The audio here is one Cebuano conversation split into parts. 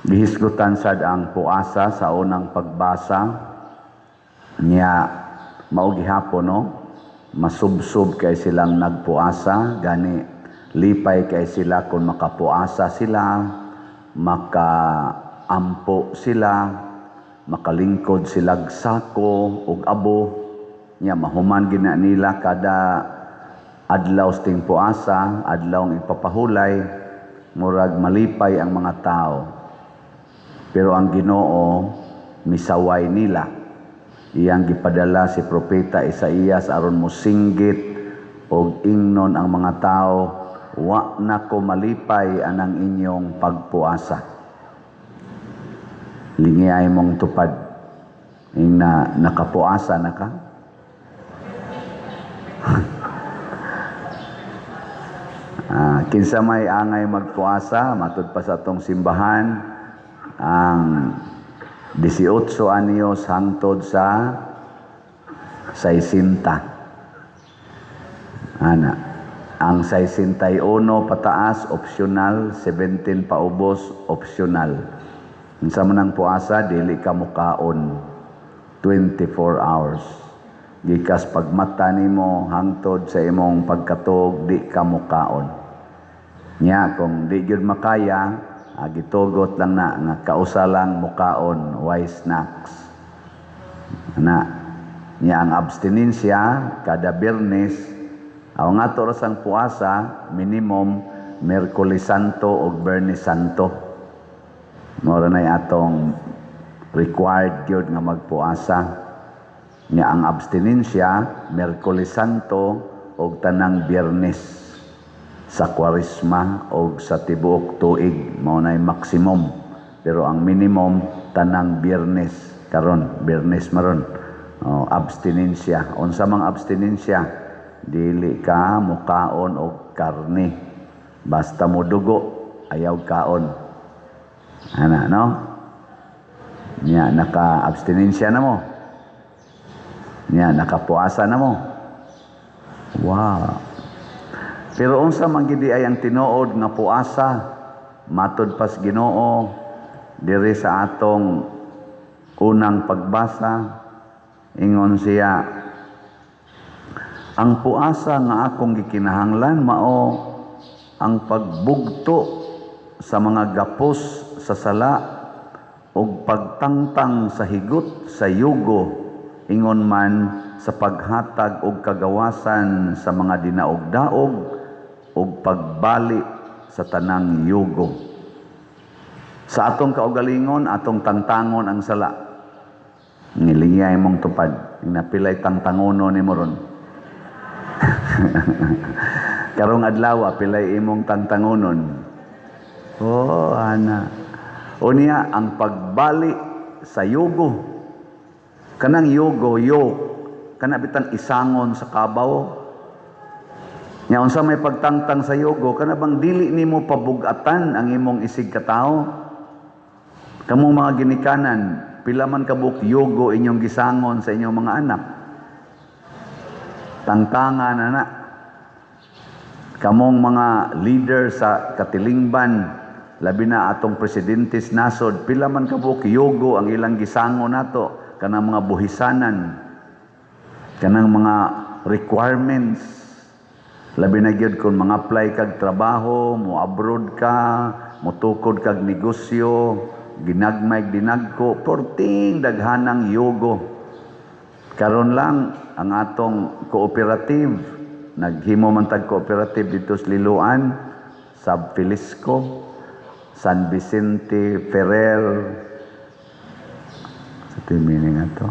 Gihisgutan sad ang puasa sa unang pagbasa niya. Mao gihapon, no, masubsob kay silang nagpuasa, gani lipay kay sila kung makapuasa sila, makaampo sila, makalingkod silag sako ug abo. Nya mahuman gina nila kada adlaw sa tingpuasa, adlaw ang ipapahulay, murag malipay ang mga tao. Pero ang Ginoo misaway nila. Iyang gipadala si Propeta Isaías aron mosinggit og ingnon ang mga tao, "Wa na ko malipay anang inyong pagpuasa." Lingiyay mong tupad. Ingna, nakapuasa na ka? Kinsa may angay magpuasa, matud pa sa atong simbahan ang 18 anyos hangtod sa 60. Ana, ang 61 pataas optional, 17 paubos optional. Unsa man ang puasa, dili ka mukaon 24 hours. Gikas pagmata nimo hangtod sa imong pagkatog, di ka mukaon. Nya kung di gyud makaya, gitugot lang na nga kausa lang mukaon, way snacks. Ana, nya ang abstinensya kada Biyernes, aw nga to ra sang puasa, minimum Miyerkules Santo ug Biyernes Santo. Mao ra nay atong required gyud nga magpuasa. Nya ang abstinensya Miyerkules Santo ug tanang Biyernes sa Kwaresma o sa tibuok tuig, mao nay maximum. Pero ang minimum tanang Biyernes. Karon Biyernes maron. Oh, abstinensya. Unsa mang abstinensya? Dili ka mukaon og karne, basta mo dugo ayaw kaon ana, no? Nya naka abstinensya na mo, nya nakapuasa na mo. Wow. Pero unsa man gid ay ang tinuod nga puasa matud pas Ginoo diri sa atong unang pagbasa? Ingon siya, "Ang puasa nga akong gikinahanglan mao ang pagbugto sa mga gapos sa sala ug pagtangtang sa higot sa yugo, ingon man sa paghatag og kagawasan sa mga dinaog-daog ug pagbali sa tanang yugo." Sa atong kaugalingon, atong tangtangon ang sala. Ngilingiyay mong tupad. Napilay tangtangono ni mo ron. Karong adlaw, pilay imong tangtangonon. Oh, ana. O niya, ang pagbali sa yugo. Kanang yugo, yoke, kana bitang isangon sa kabaw. Nya unsa may pagtangtang sa yugo, kana bang dili nimo pabugatan ang imong isig katawo? Kamong mga ginikanan, pila man kabuk yugo inyong gisangon sa inyong mga anak? Tangtangan na na. Kamong mga leader sa katilingban, labi na atong presidente sa nasod, pila man kabuk yugo ang ilang gisangon nato, kanang mga buhisanan, kanang mga requirements. Labi na gyud kung mga apply kag trabaho, mo abroad ka, motukod kag negosyo, ginagmay dinagko, porting daghanang yugo. Karon lang ang atong cooperative, naghimo man tag cooperative dito sa Liloan, sa Filisco, San Vicente Ferrer, sa ito yung meaning ato?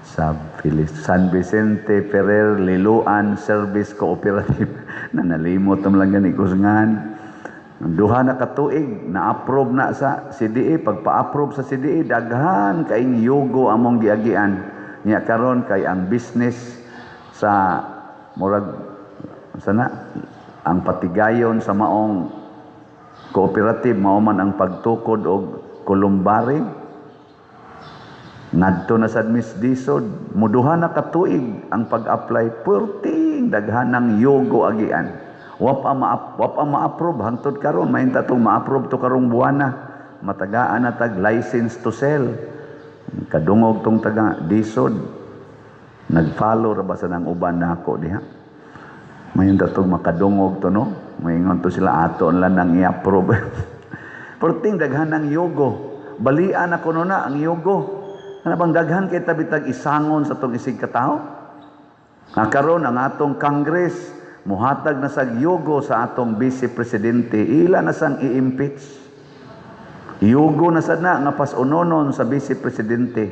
Sub Filis, San Vicente Ferrer Liloan Service Cooperative. Na nalimot naman lang gani ko sa ngalan. Duha na katuig, na-approve na sa CDA. Pagpa-approve sa CDA, daghan kaing yugo among giagian. Nya karon kay ang business sa murag sana ang patigayon sa maong cooperative mao man ang pagtukod og columbary. Ngadto na sad Miss Disod, muduha na katuig ang pag-apply, perting daghanang yugo agian. Wa pa ma-approve hangtod karon. Mahinta tong ma-approve to karong buwana. Matagaan na tag license to sell. Kadungog tong taga DHSUD. Nag-follow ra ba sa nang uban nako diha. Mahinta tong makadungog to, no. Maingon to sila, ato lang nang i-approve. Perting daghan ng yugo. Balian ako no na ang yugo. Ano bang daghan kay tabitag isangon sa tong isig katao? Nga karon ang atong Congress muhatag na sa yugo sa atong vice presidente, ila na sang i-impeach. Yugo na sad na nga pas-unonon sa vice presidente.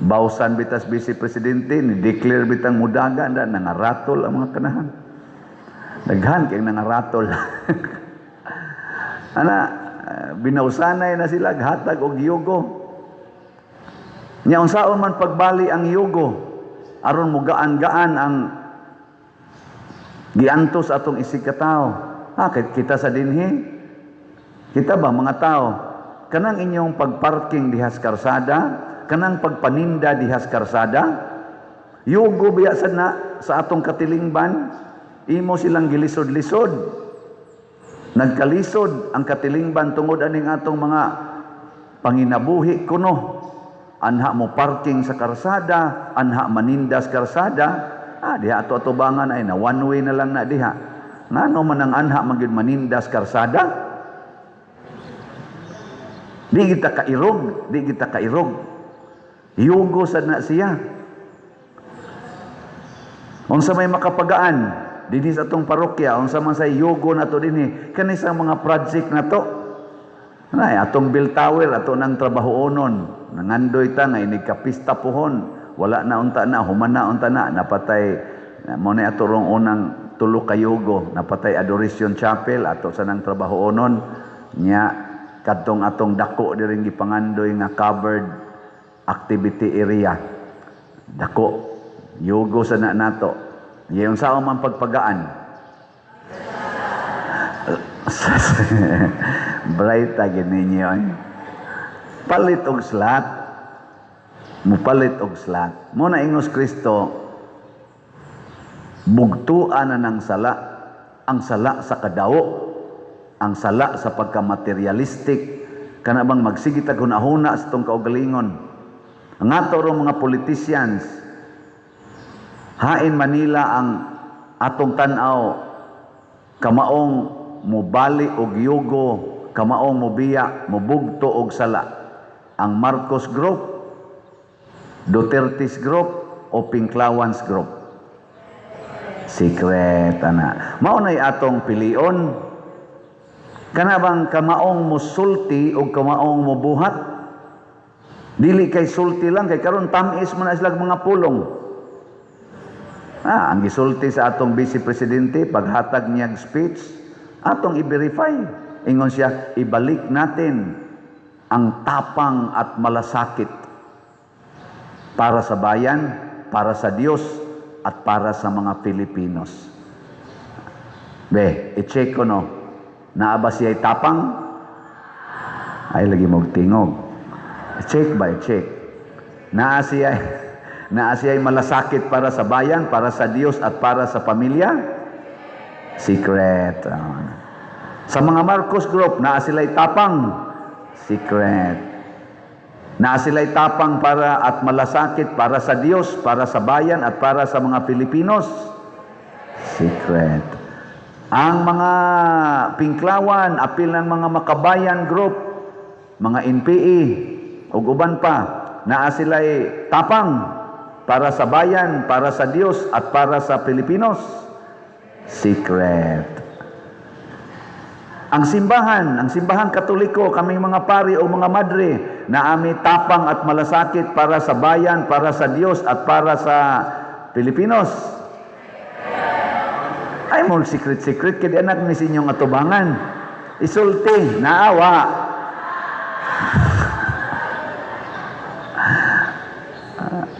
Bawsan bitas vice presidente ni declare bitang mudaga na nangaratol ang mga kanahan. Daghan kay nangaratol. Ana, binawsanay na sila hatag og yugo. Nya unsaon man pagbali ang yugo aron mugaan-gaan ang giantos atong isig katao? Ha, kita sa dinhi, kita ba mga tao, kanang inyong pagparking dihas karsada, kanang pagpaninda dihas karsada, yugo biya sa na sa atong katilingban, imo silang gilisod-lisod. Nagkalisod ang katilingban tungod aning atong mga panginabuhi kuno. Anha mo parking sa karsada, anha manindas karsada, diha ato atubangan ay na one way na lang na diha. Ngano man ang anha man gyud manindas karsada? Di kita kairog, di kita kairog. Yugo sad na siya. Unsa may makapagaan dinhi sa atong parokya, unsa man say yugo nato dinhi kani sa mga project nato? Nay, atong bell tower ato nang trabahoonon. Nangandoy ta nga inig kapista pohon. Wala na unta na, human na unta na, napatay mo na ato rong unang tulo ka yugo, napatay Adoration Chapel ato sa nang trabahoonon nya, kadtong atong dako diring gipangandoy nga covered activity area. Dako yugo sa na nato. Yung sao man pagpagaan? Bright gid ninyo eh. Palit og slot. Mupalit og slot. Mo na ingos Kristo, bugtuan na ng sala, ang sala sa kadawo, ang sala sa pagka-materialistic, kana bang magsige tag hunahuna sa tong kaugalingon. Ang ato rong mga politicians, hain Manila ang atong tan-aw, kamaong mubali og yugo, kamaong mubiya, mubugto og sala. Ang Marcos Group, Duterte's Group, o Pinklawans Group? Secret ana. Mao nay atong pilion. Kana bang kamaong musulti o kamaong mubuhat? Dili kay sulti lang, kay karon tamis man na sila mga pulong. Ang gisulti sa atong vice presidente paghatag niyang speech, atong i-verify. Ingon siya, "Ibalik natin ang tapang at malasakit para sa bayan, para sa Diyos, at para sa mga Pilipinos." Be, i-check ko no, naa ba siya tapang? Ay, lagi mong tingog. I-check ba, i-check. Naa siya malasakit para sa bayan, para sa Diyos, at para sa pamilya? Secret. Sa mga Marcos Group, naa sila'y tapang? Secret. Naa sila'y tapang para at malasakit para sa Diyos, para sa bayan, at para sa mga Pilipinos? Secret. Ang mga Pinklawan, apil ng mga Makabayan Group, mga NPA, ug uban pa, naa sila'y tapang para sa bayan, para sa Diyos, at para sa Pilipinos? Secret. Ang simbahan Katoliko, kaming mga pari o mga madre, na ami tapang at malasakit para sa bayan, para sa Diyos, at para sa Pilipinos? Ay, more secret-secret, kaya anak ni inyong atubangan. Isulti, naawa.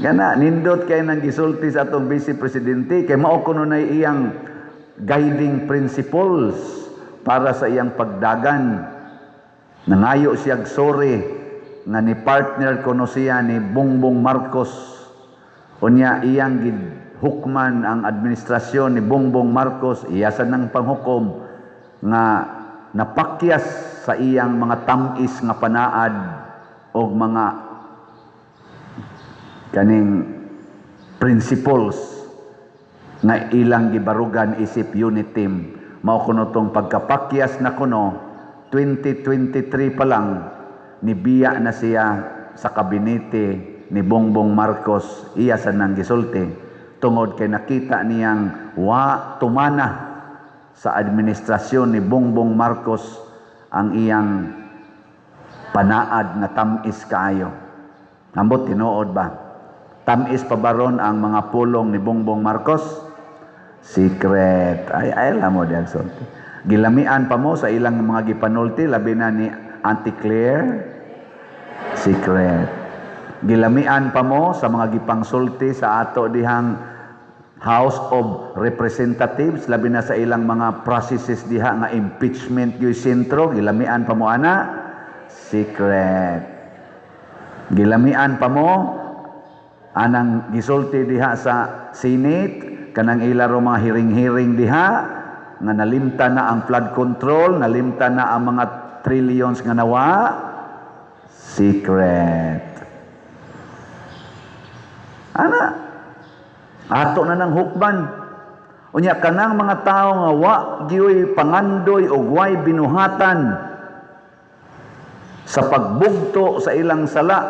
Gana, nindot kay nang gisulti sa atong vice presidente, kay mao kuno na iyang guiding principles para sa iyang pagdagan. Nangayo siyag sorry nga ni partner kuno siya ni Bongbong Marcos. Unya iyang hukman ang administrasyon ni Bongbong Marcos, iya sad nang panghukom nga napakyas sa iyang mga tamis nga panaad og mga kaning principles nga ilang gibarugan isip UniTeam. Mao kuno tong pagkapakyas na kuno, 2023 pa lang nibiya na siya sa kabinete ni Bongbong Marcos. Iya sa nang gisulti tungod kay nakita niyang wa tumana sa administrasyon ni Bongbong Marcos ang iyang panaad nga tamis kaayo. Ambot tinuod ba? Tamis pa baron ang mga pulong ni Bongbong Marcos? Secret. Ay, ay mo diyan sulti. Gilamian pa mo sa ilang mga gipanulti, labi na ni Auntie Claire? Secret. Gilamian pa mo sa mga gipangsulti sa ato dihang House of Representatives, labi na sa ilang mga processes diha nga impeachment gyud sentro? Gilamian pa mo ana? Secret. Gilamian pa mo anang gisulti diha sa Senate, kanang ila ro mga hearing-hearing diha nga nalimta na ang flood control, nalimta na ang mga trillions nga nawa? Secret. Ana ato na nang hukman. Unya kanang mga tao nga wa gyoy pangandoy og way binuhatan sa pagbugto sa ilang sala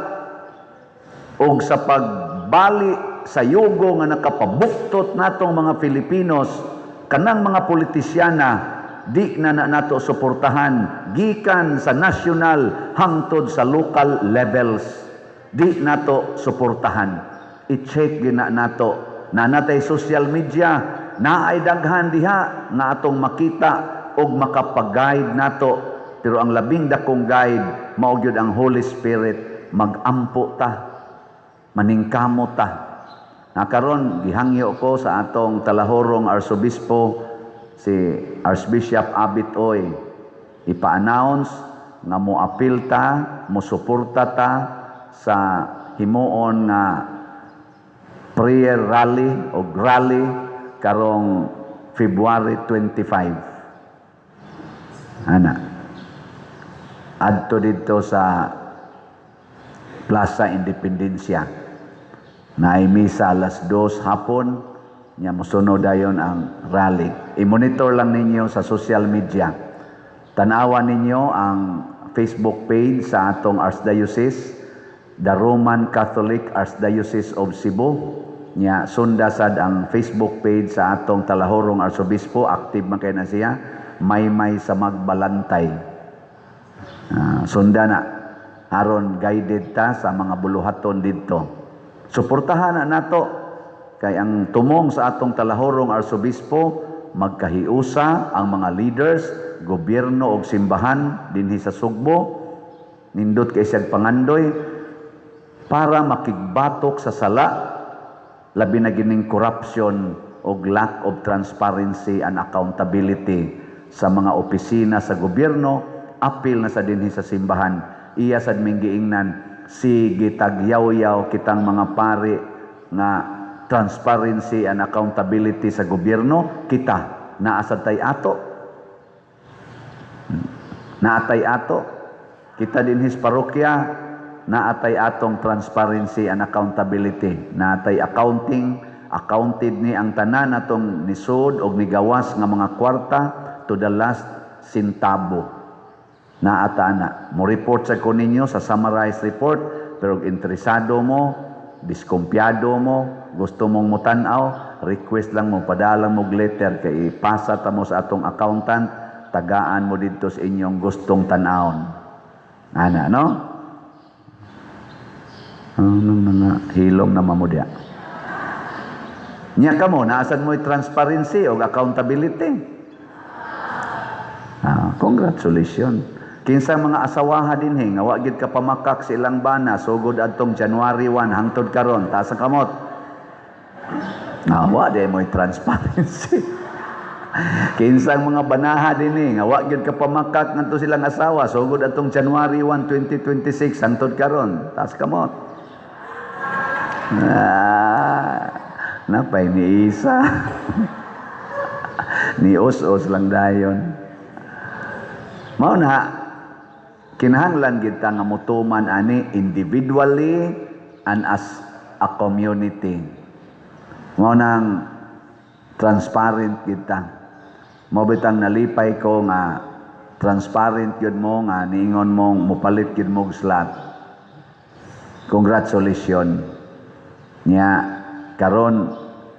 og sa pagbali sa yugo nga nakapabuktot natong mga Filipinos, kanang mga politisyana di na, na nato suportahan gikan sa national hangtod sa local levels. Di nato suportahan. I-check gina nato na natay social media, naay daghan diha nga atong makita og makapag-guide nato, pero ang labing dakong guide mao gyud ang Holy Spirit. Magampo ta, maningkamot ta. Na karon gihangyo ko sa atong talahorong arsobispo, si Archbishop Abit Oy, ipa-announce nga mo apil ta, mo suporta ta sa himuon nga prayer rally o rally karong February 25 ana, adto didto sa Plaza Independencia. Naay misa alas 2 hapon nya, mosunod dayon ang rally. I-monitor lang ninyo sa social media. Tanawa ninyo ang Facebook page sa atong Archdiocese, the Roman Catholic Archdiocese of Cebu. Nya sunda sad ang Facebook page sa atong talahorong arsobispo, active man kay na siya, Maymay sa Magbalantay. Sunda na aron guided ta sa mga buluhaton didto. Suportahan na nato kay ang tumong sa atong talahorong arsobispo, magkahiusa ang mga leaders, gobyerno og simbahan dinhi sa Sugbo. Nindot kay siyang pangandoy para makigbatok sa sala, labi na gining corruption og lack of transparency and accountability sa mga opisina sa gobyerno, apil na sa dinhi sa simbahan. Iya sad ming giingnan, sige tagyaw-yaw kitang mga pari nga transparency and accountability sa gobyerno, kita naa sad tay ato, naatay ato. Kita dinhi sa parokya, naatay atong transparency and accountability, naatay accounting, accounted ni ang tanan atong nisod og nigawas nga mga kwarta to the last centavo. Naata na mo report sa ko ninyo sa summarized report, pero og interesado mo, diskumpiyado mo, gusto mong mutan-aw, request lang mo, padala mo og letter kay ipasa ta mo sa atong accountant, tagaan mo didto sa inyong gustong tan-awon ana, no? Anong mga hilom na mamudya? Nya kamo, naa sad mo'y transparency o accountability? Ah, congratulations. Kinsa mga asawaha dinhi nga wa gid ka pamakak sa ilang bana sugod adtong January 1 hangtod karon, taas ang kamot. Ah, wa di mo'y transparency. Kinsang mga banaha dinhi nga wa gyud ka pamakak ngadto silang asawa sugod atong January 1, 2026 hangtod karon, taas kamot. Ah, Napay ni isa. Ni os-os lang dayon. Mao na kinahanglan gid ta nga motuman ani individually and as a community. Mao nang transparent kita. Mao bitang nalipay ko nga transparent yun mo nga niingon mong mupalit yun mo og slot. Congratulations. Nya karon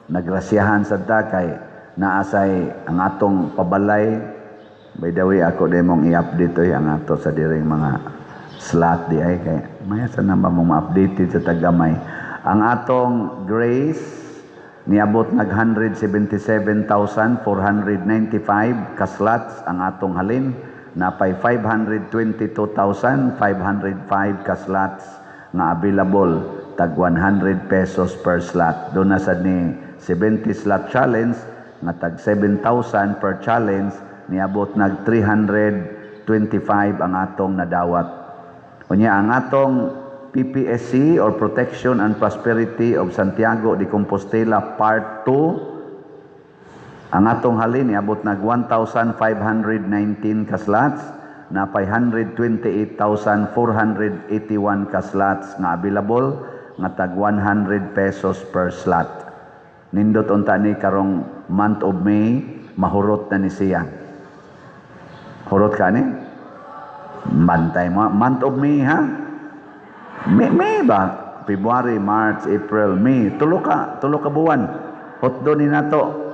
nagrasyahan sad ta kay naasay ang atong pabalay. By the way, ako din mong i-update oy ang ato sa diring mga slot di ay kay maya sa namba mong ma-updated sa tagamay. Ang atong Grace niabot nag 177,495 ka slots ang atong halin, napay 522,505 ka slots nga available, tag 100 pesos per slot. Doon na sad ni 70 slot challenge nga tag 7,000 per challenge, niabot nag 325 ang atong nadawat. Unya ang atong PPSC or Protection and Prosperity of Santiago de Compostela Part 2, ang atong halin niabot nag 1,519 ka slots, napay 128,481 ka slots nga available nga tag 100 pesos per slot. Nindot unta ni karong month of May, mahurot na ni siya. Hurot ka ni? Bantay mo. Month of May, ha? May ba? February, March, April, May. Tulo ka buwan. Hotdo ni nato.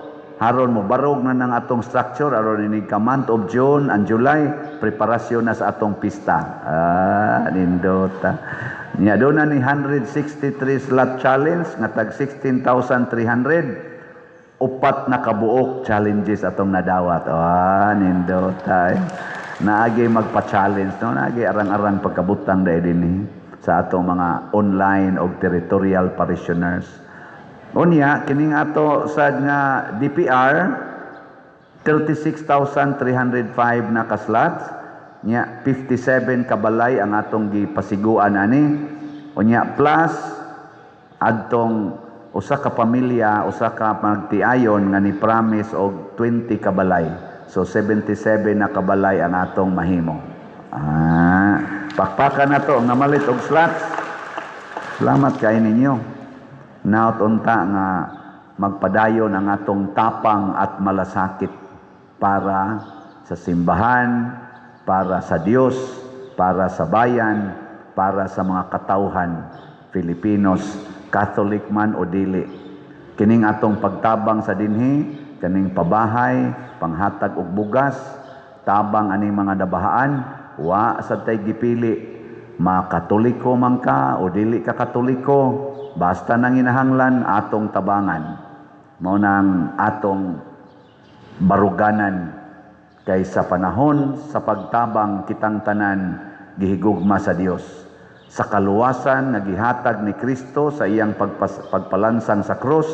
Haron mo barog na ng atong structure aron ini ka month of June and July, preparasyon na sa atong pista. Ah, nindota. Nya doon na ni 163 slot challenge nga tag 16,300, upat na kabuok challenges atong nadawat. Ah, nindota. Eh. Naagi magpa-challenge, no? Naagi arang-arang pagkabutang dahil din eh, sa atong mga online o territorial parishioners. Unya, kining ato sa nga DPR, 36,305 na ka-slots, nya 57 kabalay ang atong gipasiguan ani. Unya plus adtong usa ka pamilya, usa ka magtiayon nga ni promise og 20 kabalay. So 77 na kabalay ang atong mahimo. Ah, pakpakan na to nga malit og slots. Salamat kay ninyo. Naot unta nga magpadayon ang atong tapang at malasakit para sa simbahan, para sa Dios, para sa bayan, para sa mga katawhan, Filipinos, Catholic man o dili. Kining atong pagtabang sa dinhi, kaning pabahay, panghatag og bugas, tabang aning mga nabahaan, wa sa tay gipili makatoliko man ka o dili ka Katoliko, basta nang inahanglan atong tabangan. Mao nang atong baruganan kay sa panahon sa pagtabang, kitang tanan gihigugma sa Dios. Sa kaluwasan nga gihatag ni Kristo sa iyang pagpalansang sa krus,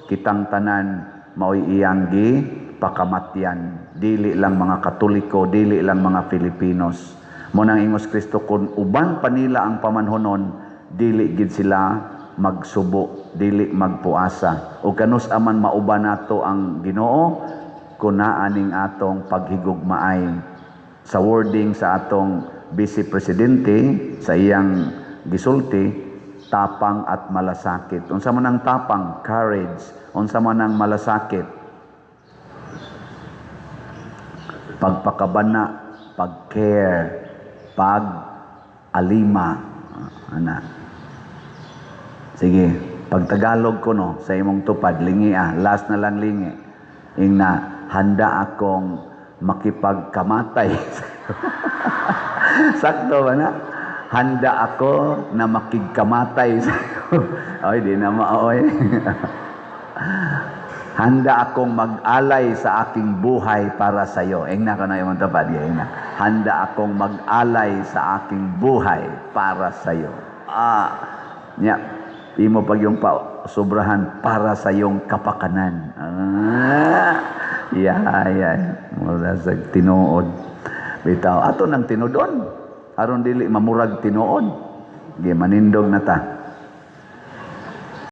kitang tanan mao'y iyang gi pakamatyan. Dili lang mga Katoliko, dili lang mga Filipinos. Mo nang ingos Kristo, kung uban pa nila ang pamanhonon, dili gid sila magsubo, dili magpuasa. O kanus aman mauban nato ang Ginoo kung naa ning atong paghigugmaay. Sa wording sa atong Vice Presidente sa iyang gisulti, tapang at malasakit. Unsa man ang tapang? Courage. Unsa man ang malasakit? Pagpakabana, pag-care, pag-alima. Ana. Sige, pag Tagalog ko no, sa imong tupad, lingi ah, last na lang lingi. Ingna, handa akong makipagkamatay. Sakto ba na? Handa ako na makigkamatay sa'yo. Oy, di na maoy. Handa akong mag-alay sa aking buhay para sa iyo. Ingna ka na imong tupad, ingna. Handa akong mag-alay sa aking buhay para sa iyo. Ah, nya, imo pag yung pa, sobrahan para sa iyong kapakanan. Ah, yeah. Mura sa tinuod. Bitaw, ato nang tinudon. Aron dili mamurag tinuod. Gi manindog na ta.